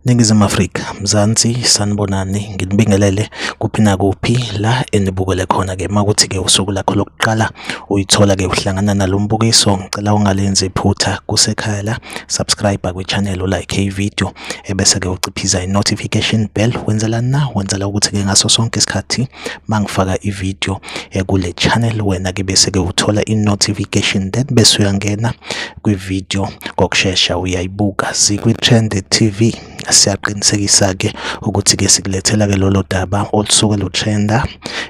Ningizimu Afrika, Mzansi, sanibonani, nginibingelele kuphi nakuphi la enibukele khona-ke. Uma kuthi-ke usuku lakho lokuqala uyithola-ke uhlangana nalo mbukiso, ngicela ungalenzi iphutha, kusekhaya la, subscribe kwi-channel, ulike i-video, ebese-ke uciphiza i-notification bell. Wenzelani na? Wenzela ukuthi-ke ngaso sonke isikhathi mangifaka i-video kule channel, wena-ke bese-ke uthola i-notification, then bese uyangena kwi-video ngokushesha uyayibuka. Zikwi-Trend TV, siyaqinisekisa-ke ukuthi-ke sikulethela-ke lolo daba olusuke lutrenda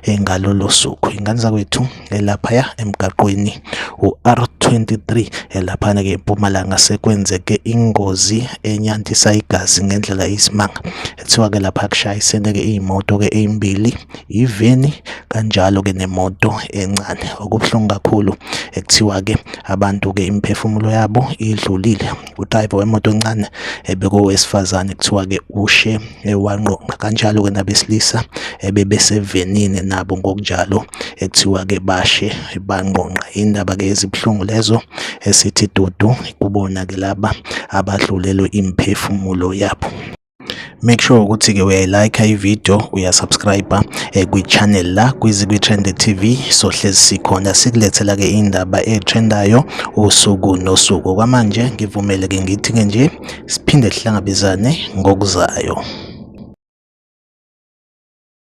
ngalolo suku. Ingane zakwethu, laphaya emgaqweni u-R23 laphana-ke eMpumalanga sekwenzeke ingozi enyantisa igazi ngendlela eyisimanga. Kuthiwa-ke lapha kushayisene-ke iy'moto-ke ey'mbili, iveni kanjalo-ke nemoto encane. Okubuhlungu kakhulu, ekuthiwa-ke abantu-ke imiphefumulo yabo idlulile. Udrayiva wemoto encane ebekowesifazane, kuthiwa-ke ushe wanqonqa, kanjalo-ke nabesilisa ebebesevenini nabo ngokunjalo ekuthiwa-ke bashe banqonqa. Indaba-ke ezibuhlungu lezo, esithi dudu kubona-ke laba abadlulelwe imiphefumulo yabo. Make sure ukuthi-ke uyayilike i-video, uyasubscribe kwi-channel la kwiZikwi-Trend TV. Sohlezi sikhona sikulethela-ke indaba etrendayo usuku nosuku. Kwamanje ngivumele-ke ngithi-ke nje siphinde sihlangabezane ngokuzayo.